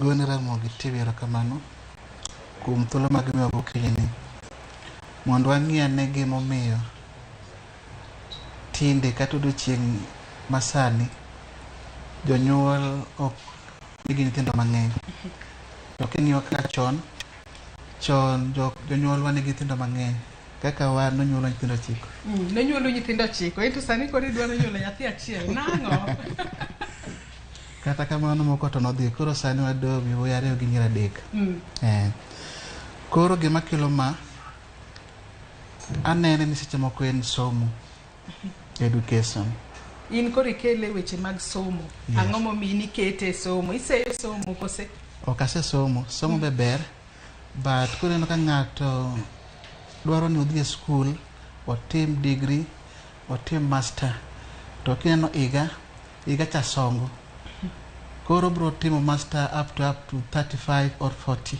Gone Ramogi TV erokamano kuom thuolo ma gimiyowa gokinyi ni mondo wang'i ane gimomiyo tinde kata odiochieng' masani jonyuol ok nigi nyithindo mang'eny. To king'iyo kaka chon, chon jonyuolwa nigi nyithindo mang'eny. Kaka wan nonyuolwa nyithindo 9. Nonyuolu nyithindo 9, ento sani koro idwaro nyuolo nyathi achiel. Nang'o? Kata kamano moko to nodhi, koro sani wadong' yawuoyi 2 gi nyiri 3. Koro gima kelo ma, anene ni seche moko en somo, education. In koro ikele weche mag somo. Yes. Ang'o momiyo in ikete e somo? Iseyo somo kose? Ok asesomo, somo be ber, but koro ineno ka ng'ato dwaro ni odhi e skul, otim degree, otim master, to kineno higa, higa cha songo. Koro obiro timo master up to 35 or 40.